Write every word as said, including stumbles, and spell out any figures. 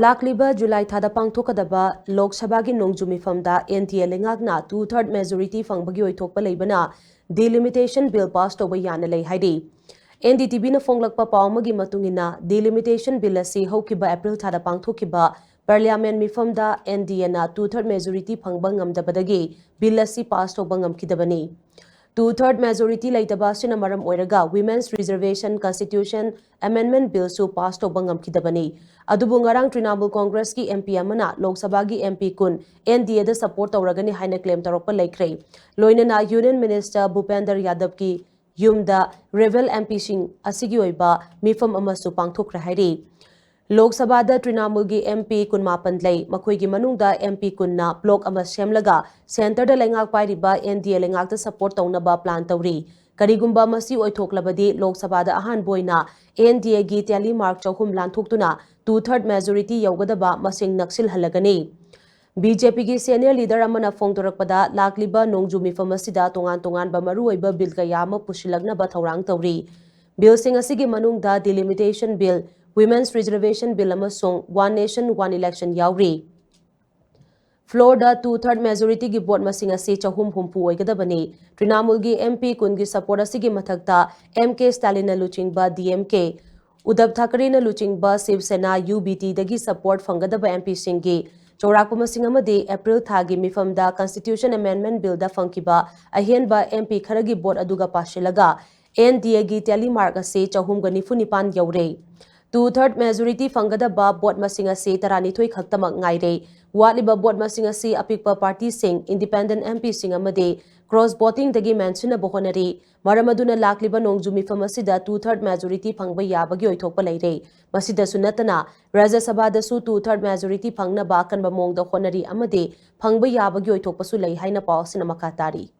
ꯂꯥꯛꯂꯤꯕ ꯖꯨꯂꯥꯏ ꯊꯥꯗ ꯄꯥꯡꯊꯣꯛꯀꯗꯕ ꯂꯣꯛ ꯁꯚꯥꯒꯤ ꯅꯣꯡꯖꯨ ꯃꯤꯐꯝꯗ N D A ꯂꯩꯉꯥꯛꯅ two third majority ꯐꯪꯕꯒꯤ ꯑꯣꯏꯊꯣꯛꯄ ꯂꯩꯕꯅ delimitation bill pass ꯇꯧꯕ ꯌꯥꯅ ꯂꯩ ꯍꯥꯏꯔꯤ꯫ N D T V ꯅ ꯐꯣꯡꯂꯛꯄ ꯄꯥꯎ ꯑꯃꯒꯤ ꯃꯇꯨꯡ ꯏꯟꯅ, delimitation bill ꯑꯁꯤ ꯍꯧꯈꯤꯕ April ꯊꯥꯗ ꯄꯥꯡꯊꯣꯛꯈꯤꯕ parliament ꯃꯤꯐꯝꯗ N D A ꯅ two third majority ꯐꯪꯕ ꯉꯝꯗꯕꯗꯒꯤ bill ꯑꯁꯤ pass ꯇꯧꯕ ꯉꯝꯈꯤꯗꯕꯅꯤ꯫ Two third majority ꯂꯩꯇꯕ ꯑꯁꯤꯅ ꯃꯔꯝ ꯑꯣꯏꯔꯒ Women's Reservation Constitution Amendment Bill ꯁꯨ pass ꯇꯧꯕ ꯉꯝꯈꯤꯗꯕꯅꯤ꯫ ꯑꯗꯨꯕꯨ ꯉꯔꯥꯡ ꯇ꯭ꯔꯤꯅꯥꯃꯨꯜ ꯀꯣꯡꯒ꯭ꯔꯦꯁꯀꯤ M P ꯑꯃꯅ ꯂꯣꯛ ꯁꯚꯥꯒꯤ M P ꯀꯨꯟ N D A the support ꯇꯧꯔꯒꯅꯤ ꯍꯥꯏꯅ claim ꯇꯧꯔꯛꯄ ꯂꯩꯈ꯭ꯔꯦ꯫ ꯂꯣꯏꯅꯅ Union Minister ꯚꯨꯄꯦꯟꯗꯔ ꯌꯥꯗꯕꯀꯤ ꯌꯨꯝꯗ rebel M P ꯁꯤꯡ ꯑꯁꯤꯒꯤ ꯑꯣꯏꯕ ꯃꯤꯐꯝ ꯑꯃꯁꯨ ꯄꯥꯡꯊꯣꯛꯈ꯭ꯔꯦ ꯍꯥꯏꯔꯤ꯫ ꯂꯣꯛ ꯁꯚꯥꯗ ꯇ꯭ꯔꯤꯅꯥꯃꯨꯜꯒꯤ M P ꯀꯨꯟꯃꯥꯄꯟ ꯂꯩ꯫ ꯃꯈꯣꯏꯒꯤ ꯃꯅꯨꯡꯗ M P ꯀꯨꯟꯅ bloc ꯑꯃ ꯁꯦꯝꯂꯒ centre ꯗ ꯂꯩꯉꯥꯛ ꯄꯥꯏꯔꯤꯕ N D A ꯂꯩꯉꯥꯛꯇ support ꯇꯧꯅꯕ plan ꯇꯧꯔꯤ꯫ ꯀꯔꯤꯒꯨꯝꯕ ꯃꯁꯤ ꯑꯣꯏꯊꯣꯛꯂꯕꯗꯤ ꯂꯣꯛ ꯁꯚꯥꯗ ꯑꯍꯥꯟꯕ ꯑꯣꯏꯅ N D A ꯒꯤ tally mark ꯆꯍꯨꯝ ꯂꯥꯟꯊꯣꯛꯇꯨꯅ two third majority ꯌꯧꯒꯗꯕ ꯃꯁꯤꯡ ꯅꯛꯁꯤꯜꯍꯜꯂꯒꯅꯤ꯫ B J P ꯒꯤ senior leader ꯑꯃꯅ ꯐꯣꯡꯗꯣꯔꯛꯄꯗ, ꯂꯥꯛꯂꯤꯕ ꯅꯣꯡꯖꯨ ꯃꯤꯐꯝ ꯑꯁꯤꯗ ꯇꯣꯉꯥꯟ ꯇꯣꯉꯥꯟꯕ ꯃꯔꯨꯑꯣꯏꯕ bill ꯀꯌꯥ ꯑꯃ ꯄꯨꯁꯤꯜꯂꯛꯅꯕ ꯊꯧꯔꯥꯡ ꯇꯧꯔꯤ꯫ Bill ꯁꯤꯡ ꯑꯁꯤꯒꯤ ꯃꯅꯨꯡꯗ delimitation bill, Women's Reservation Bill ꯑꯃꯁꯨꯡ One Nation One Election ꯌꯥꯎꯔꯤ꯫ Floor ꯗ two third majority ꯒꯤ vote ꯃꯁꯤꯡ ꯑꯁꯤ ꯆꯍꯨꯝ ꯍꯨꯝꯐꯨ ꯑꯣꯏꯒꯗꯕꯅꯤ꯫ ꯇ꯭ꯔꯤꯅꯥꯃꯨꯜꯒꯤ M P ꯀꯨꯟꯒꯤ support ꯑꯁꯤꯒꯤ ꯃꯊꯛꯇ M K Stalin ꯅ ꯂꯨꯆꯤꯡꯕ D M K, ꯎꯗꯕ ꯊꯥꯀꯔꯦꯅ ꯂꯨꯆꯤꯡꯕ ꯁꯤꯕ ꯁꯦꯅꯥ, U B T ꯗꯒꯤ support ꯐꯪꯒꯗꯕ M P ꯁꯤꯡꯒꯤ ꯆꯥꯎꯔꯥꯛꯄ ꯃꯁꯤꯡ ꯑꯃꯗꯤ April ꯊꯥꯒꯤ ꯃꯤꯐꯝꯗ Constitution Amendment Bill ꯗ ꯐꯪꯈꯤꯕ ꯑꯍꯦꯟꯕ M P ꯈꯔꯒꯤ vote ꯑꯗꯨꯒ ꯄꯥꯁꯤꯜꯂꯒ N D A ꯒꯤ tally mark ꯑꯁꯤ ꯆꯍꯨꯝꯒ ꯅꯤꯐꯨ ꯅꯤꯄꯥꯟ ꯌꯧꯔꯦ꯫ Two third majority ꯐꯪꯒꯗꯕ vote ꯃꯁꯤꯡ ꯑꯁꯤ ꯇꯔꯥꯅꯤꯊꯣꯏ ꯈꯛꯇꯃꯛ ꯉꯥꯏꯔꯦ꯫ ꯋꯥꯠꯂꯤꯕ vote ꯃꯁꯤꯡ ꯑꯁꯤ ꯑꯄꯤꯛꯄ party ꯁꯤꯡ, independent M P ꯁꯤꯡ ꯑꯃꯗꯤ cross voting ꯗꯒꯤ ꯃꯦꯟꯁꯤꯟꯅꯕ ꯍꯣꯠꯅꯔꯤ꯫ ꯃꯔꯝ ꯑꯗꯨꯅ ꯂꯥꯛꯂꯤꯕ ꯅꯣꯡꯖꯨ ꯃꯤꯐꯝ ꯑꯁꯤꯗ two third majority ꯐꯪꯕ ꯌꯥꯕꯒꯤ ꯑꯣꯏꯊꯣꯛꯄ ꯂꯩꯔꯦ꯫ ꯃꯁꯤꯗꯁꯨ ꯅꯠꯇꯅ, ꯔꯥꯖ꯭ꯌ ꯁꯚꯥꯗꯁꯨ two third majority ꯐꯪꯅꯕ ꯑꯀꯟꯕ ꯃꯑꯣꯡꯗ ꯍꯣꯠꯅꯔꯤ ꯑꯃꯗꯤ ꯐꯪꯕ ꯌꯥꯕꯒꯤ ꯑꯣꯏꯊꯣꯛꯄꯁꯨ ꯂꯩ ꯍꯥꯏꯅ ꯄꯥꯎ ꯑꯁꯤꯅ ꯃꯈꯥ ꯇꯥꯔꯤ꯫